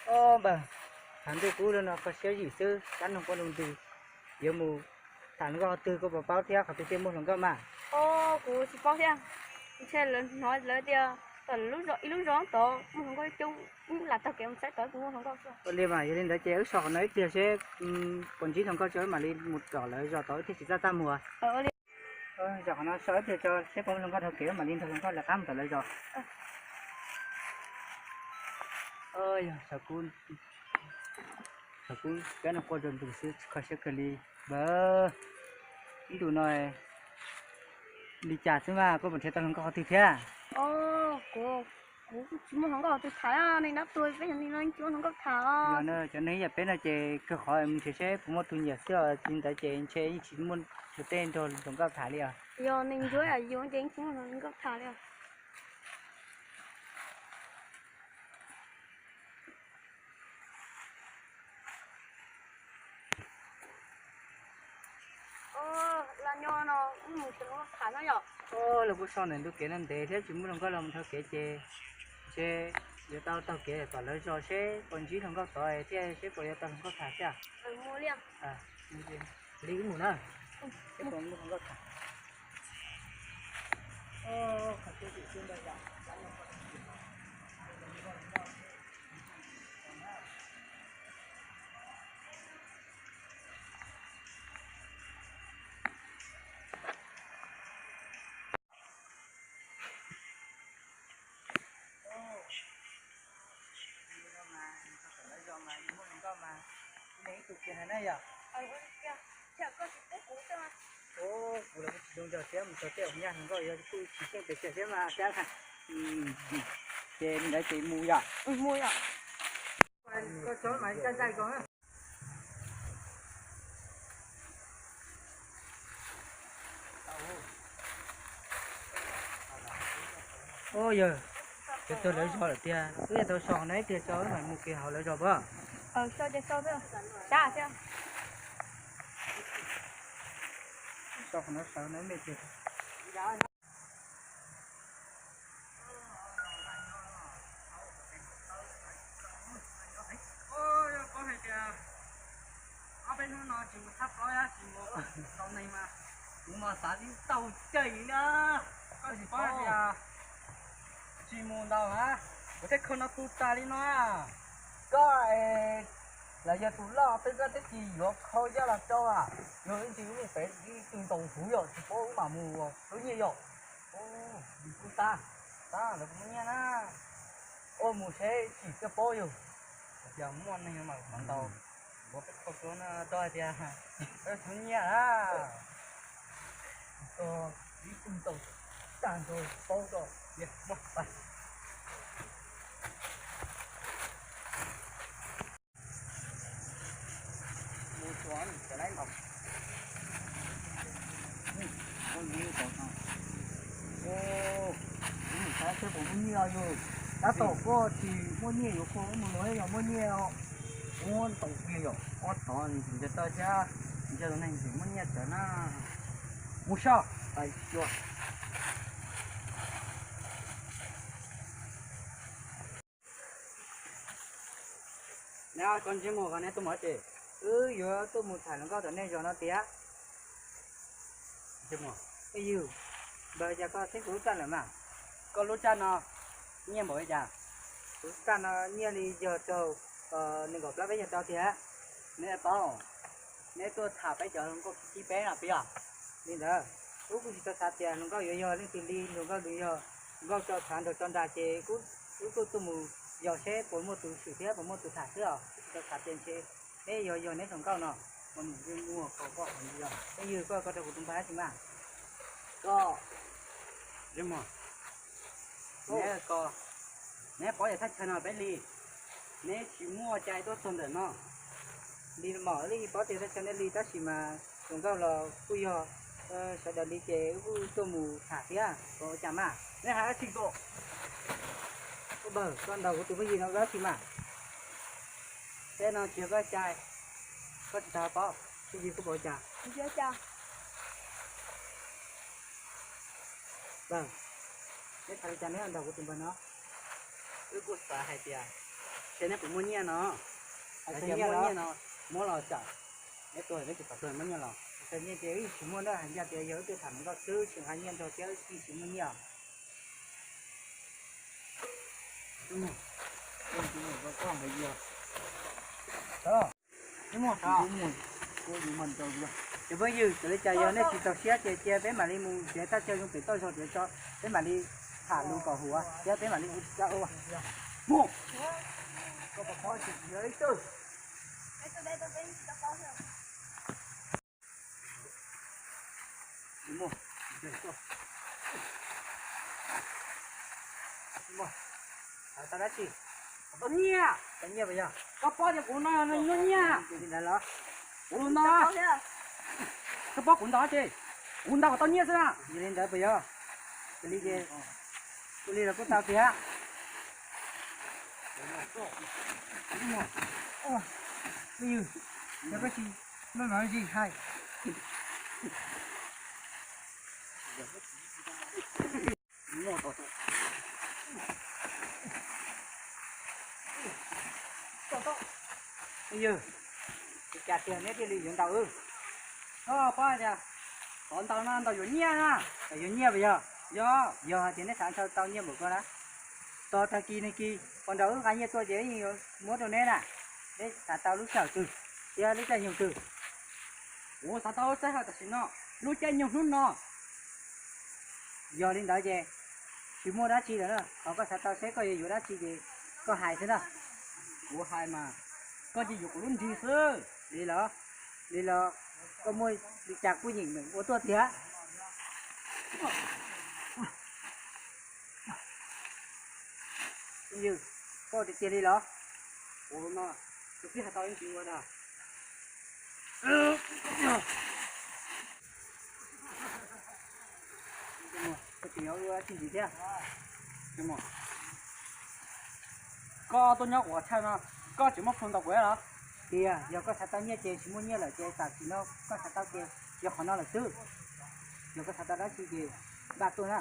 Ob npawg, tham ntuj kub lawm no kho siab zim xwb, kab noog quaj nroo ntws, yuav mus tham hluas nkauj qhov twg koj puas paub thiab qhov twg thiaj muaj hluas nkauj mas? Kuv tsis paub thiab, ntshe lawv hnov lawv tias tom ib lub zos tod muaj hluas nkauj coob, wb lam taug kev mus saib tod puas muaj hluas nkauj. Ua li mas yog li ntawd ces wb so qhov no ib pliag seb puas ntsib hluas nkauj tso wb mam li mus tom lawv zos tod wb thiaj tsis txaj txaj muag. Zos qhov no so ib pliag tso seb puas muaj hluas nkauj dhau kev wb mam li nrog hluas nkauj lawv qab mus tom lawv zos. Yog, xyov kuv, kab noog quaj nroo ntws xwb kho siab kawg li. Npawg, ib ntus no li cas xwb mas koj puas nrhiav tau hluas nkauj qhov twg thiab? Kuv, kuv tsis muaj hluas nkauj qhov twg tham, nej dab tuag peb cov neeg no tsis muaj hluas nkauj tham. Yog cov neeg ib yam peb no ces kawg qhov mus nrhiav seb puas muaj tus nyiam xwb os, tsis li ntawd ces ntshe yeej tsis muaj tus tej nrog hluas nkauj tham li os. Yog neeg ntsuab yam yus ces yeej tsis muaj hluas nkauj tham li os. Laj nyob no wb mus tham no yom. Lawv kuj so ntawm ntu kev no ntev thiab tsis muaj hluas nkauj los mus dhau kev ces ntshe yuav tau taug kev tom lawv zos seb puas ntsib hluas nkauj tod thiab seb puas yuav tau hluas nkauj tham thiab. Li wb mus na, seb puas muaj hluas nkauj tham. Kuv los kuj tsis zoo yog thiab mus txog tej nyaj hluas nkauj yog kuj tsis xyeej pes tsawg thiab mas thiab. Ces li ntawd ces mus yom. Mus yom. Ua yog, cov tuag lawv zog lawm tiag, wb yuav tau so qhov no ib pliag tso wb mam mus kev hauv lawv zos pob. So qhov no sawv no me tiag. Ob peb hnub no tsis mus thab plaub tsis mus tau neeg mas kuv mas xav tsis tau cai li na. Koj tsis paub tias tsis mus ntau na, kuv thiaj kho no tu tas li no. Koj los yog tus loj twb koj twb tsis yuav kho yoj los rau a, yog ib ntsis wb mus pem ib tug ntaus huv yom, tsis paub wb mam mus lub nyiaj yom. Kuv xav, xav lawv kuv muaj nyiaj na. Ua mus seb tsis txawj paub yus. Hais tias muaj neeg mas qhov ntau, kuv peb kho tuaj no rau hais tias peb tsis muaj nyiaj na. Ib tug ntaus tag nrho paub rau, muaj pais. Tab tom koj tsis muaj nyiaj yuav kho mus luag yog muaj nyiaj, muab ntaus kiag yom, ob tod nws tsis nco tau thiab, nco tus neeg tsis muaj nyiaj tawv na. Mus so, pais xyuas. Neb, koj ntsej muag ko neb tuaj mus dab tsi? Wb yuav tuaj mus tham hluas nkauj tom nej zos no tiag. Ntsej muag, ib yug, npawg, cas koj xeeb kuv lub raj lawm mas? Koj lub raj no nyiaj npaum li cas? Kuv lub raj no nyiaj li yog rau nees nkaum plaub peb caug rau tiag. Neb paub, neb tuaj tham peb cov hluas nkauj kiv peb no puas yog? Li ntawd, wb kuj tsis tau xav tias hluas nkauj yuav yog leej twg li, hluas nkauj nws yog hluas nkauj tso tshav nrog tso nrag ces wb kuj tuaj mus yog seb puas muaj tus swm thiab puas muaj tus tham xwb os. Wb tsis tau xav tias ntshe neb yog yog neb hluas nkauj no, mas nws muaj ko ko yog. Peb yug, koj ko rau kuv tus npawg dab tsi mas? Koj, neb ko, neb paub yog thaj chaw no peb li, neb tsis muaj cai tuaj txog ntawm no. Li mas wb yeej paub tias thaj chaw nej li tab sis mas hluas nkauj los kuj yog sawv daws li ces wb kuj tuaj mus tham thiab, puas ua cas mas? Neb hais dab tsi ko? Npawg, koj ntaus kuv tus phooj ywg no dab tsi mas? Teb no tsis yog koj cai, koj tsis tau paub, phooj ywg koj puas ua cas? Npawg, neb xav li cas neb ntaus kuv tus npawg no? Wb kuj xav hais tias Ces neb puas muaj nyiaj no? Hais tias muaj nyiaj no, muab los tsam neb tuag neb tsis pom tuag muab nyiaj los. Hais tias nyiaj ces wb tsis muaj na, hais ncaj tias yog wb twb tham mus nkauj xwb tsis nqa nyiaj nrog thiab wb tsis muaj nyiaj. Cov phooj ywg, txawm li cas yog nej tsis txaus siab ces cia peb mam li mus nrhiav thaj chaw zoo pem toj zog tiav tso, peb mam li tham lus kom huav thiab peb mam li ua. Tau dab tsi? Tau nyiaj. Tau nyiaj puas yog? Koj paub tias kuv no yog neeg muaj nyiaj. Li ntawd los? Kuv los ntau. Koj paub kuv ntau ces kuv ntau kom tau nyiaj xwb na. Yog li ntawd puas yog? Yog li ces ua li los kuj tau tiag. Phooj ywg, yog koj tsis maj mam ntsis hais. Phooj ywg, ua cas tiag neb thiaj li yuav ntaus wb? Koj paub tias qhov ntaus no ntaus yuav nyiaj na. Ntaus yuav nyiaj puas yog? Yog, yog hais tias neb xav nrhau tau nyiaj npaum ko na, tos tag kis nag kis pos nrog wb nqa nyiaj tuaj ces wb yeej yuav muab rau neb na. Neb xav tau lub sij hawm twg thiab lub caij nyoog twg? Kuv xav tau lub sij hawm tam sim no, lub caij nyoog hnub no. Yog li ntawd ces tsis muaj dab tsi lawm na, qhov koj xav tau seb koj yuav yuav dab tsi ces koj hais xwb na. Kuv hais mas koj cia yuav kuv lub nrig xwb. Li los, li los koj muaj li cas kuj yeem meem ua tuaj tiag. Phooj ywg, koj tiag tiag li los? Kuv no, kuv twb hais tau ib ntsis ua na. Koj tsis nyob ua tsis ntsis thiab. Koj tuaj nyob ua tshaj no, koj tsis muab plhu ntaus kuv los? Tiag, yog koj xav tau nyiaj ces tsis muaj nyiaj lawm ces tam sim no koj xav tau ces yog qhov no lawm xwb. Yog koj xav tau dab tsi ces npaj tuaj na.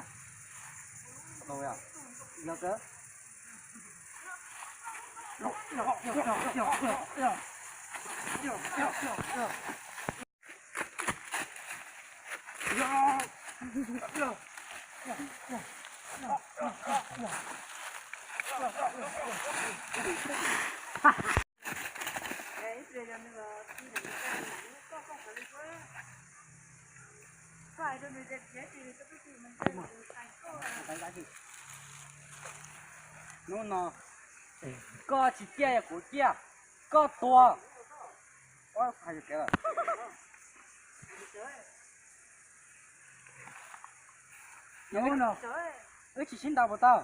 Yog kawg. Hnub no koj tsis ciaj yog kuv ciaj, koj tuag. Hnub no wb tsis sib ntaus puas tau?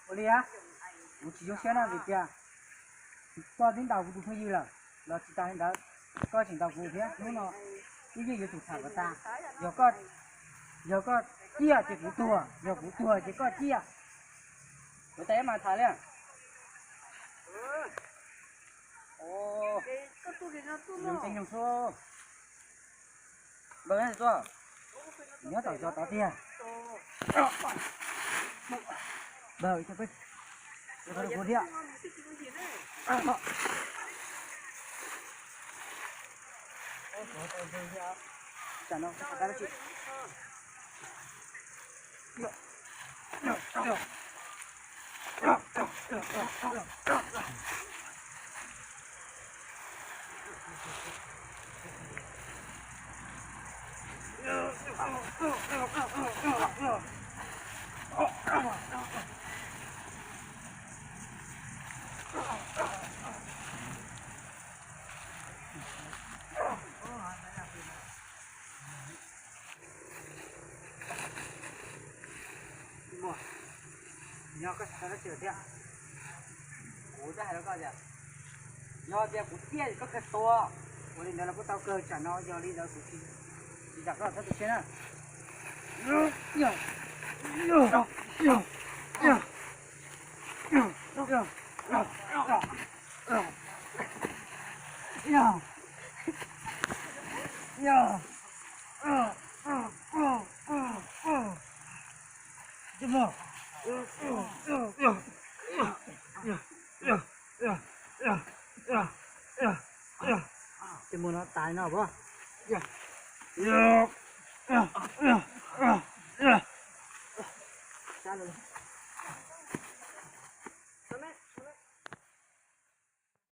Ua li, kuv tsis zoo siab na vim tias koj twb ntaus kuv tus phooj ywg lawm, los tsis tas li ntawd koj tseem ntaus kuv thiab. Hnub no wb yeej yuav tsum tham kom tas. Yog koj, yog koj ciaj ces kuv tuag, yog kuv tuag ces koj ciaj. Kuv tas mas tham li. Nyob tom zos tod tiag. Npawg, thiab. Yog koj xav tau dab tsi lawm thiab? Kuv twb hais rau koj tias, yog tias kuv ciaj koj kawg tuag. Ua li ntawd los kuj tau kawg, tsam no yog li ntawd kuv tsis zam koj txhob tu siab na. Ces mus no tas no puas?